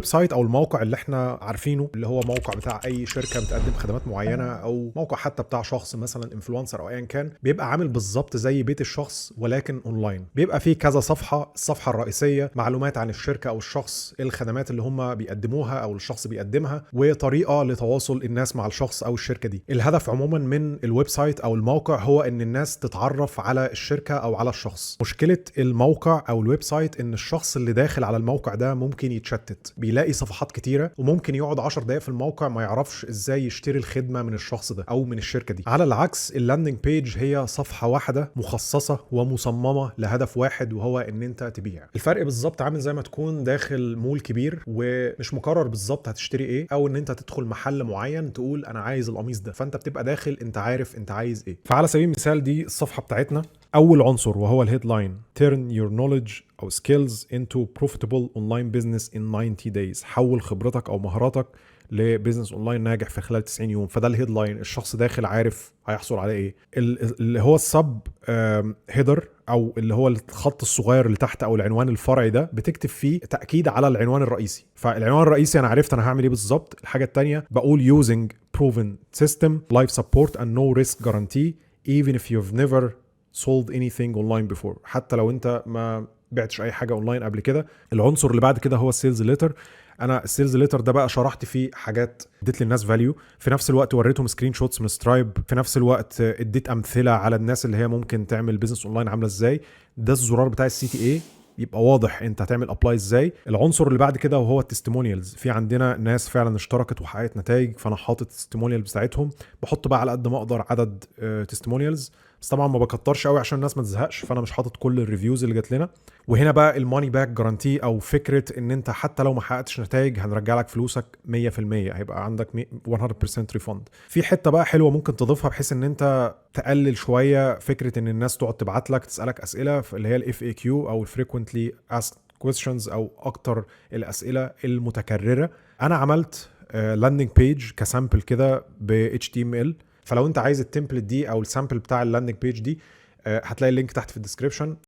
website او الموقع اللي احنا عارفينه، اللي هو موقع بتاع اي شركة بتقدم خدمات معينه، او موقع حتى بتاع شخص مثلا influencer او ايا كان، بيبقى عامل بالظبط زي بيت الشخص ولكن اونلاين. بيبقى فيه كذا صفحه. الصفحة الرئيسية معلومات عن الشركة او الشخص، إيه الخدمات اللي هم بيقدموها او الشخص بيقدمها، وطريقه لتواصل الناس مع الشخص او الشركة دي. الهدف عموما من ال website او الموقع هو ان الناس تتعرف على الشركة او على الشخص. مشكلة الموقع او ال website ان الشخص اللي داخل على الموقع ده ممكن يتشتت، بيلاقي صفحات كتيره، وممكن يقعد 10 دقائق في الموقع ما يعرفش ازاي يشتري الخدمة من الشخص ده او من الشركة دي. على العكس، ال landing page هي صفحة واحدة مخصصة ومصممه لهدف واحد، وهو ان انت تبيع. الفرق بالظبط عامل زي ما تكون داخل مول كبير ومش مقرر بالظبط هتشتري ايه، او ان انت تدخل محل معين تقول انا عايز القميص ده، فانت بتبقى داخل انت عارف انت عايز ايه. فعلى سبيل المثال دي الصفحة بتاعتنا. اول عنصر وهو ال headline: turn your knowledge او skills into profitable online business in 90 days. حول خبرتك او مهاراتك ل business online ناجح في خلال 90 يوم. فده ال headline، الشخص داخل عارف هيحصل على ايه. اللي هو ال sub header او اللي هو الخط الصغير اللي تحت او العنوان الفرعي ده، بتكتب فيه تاكيد على العنوان الرئيسي. فالعنوان الرئيسي انا عرفت انا هعمل ايه بالظبط. الحاجة الثانية بقول using proven system، live support and no risk guarantee، even if you've never sold anything online before. حتى لو انت ما بعتش اي حاجة اونلاين قبل كده. العنصر اللي بعد كده هو ال sales letter. انا ال sales letter ده بقى شرحت فيه حاجات، اديت للناس value، في نفس الوقت وريتهم screenshots من Stripe، في نفس الوقت اديت امثلة على الناس اللي هي ممكن تعمل business online عامله ازاي. ده الزرار بتاع ال CTA، يبقى واضح انت هتعمل apply ازاي. العنصر اللي بعد كده وهو ال testimonials. في عندنا ناس فعلا اشتركت وحققت نتائج، فانا حاطط ال testimonial بتاعتهم. بحط بقى على قد ما اقدر عدد testimonials، بس طبعا ما بكترش قوي عشان الناس ما تزهقش، فانا مش حاطط كل ال reviews اللي جات لنا. وهنا بقى ال money back guarantee، او فكرة ان انت حتى لو ما حققتش نتائج هنرجع لك فلوسك 100%، هيبقى عندك 100% refund. في حتة بقى حلوة ممكن تضيفها بحيث ان انت تقلل شوية فكرة ان الناس تقعد تبعت لك تسالك اسئله، اللي هي ال FAQ او ال frequently asked questions او اكتر الاسئلة المتكرره. انا عملت landing page ك sample كده ب HTML، فلو انت عايز ال template دي او ال sample بتاع ال landing page دي، هتلاقي ال link تحت في ال description.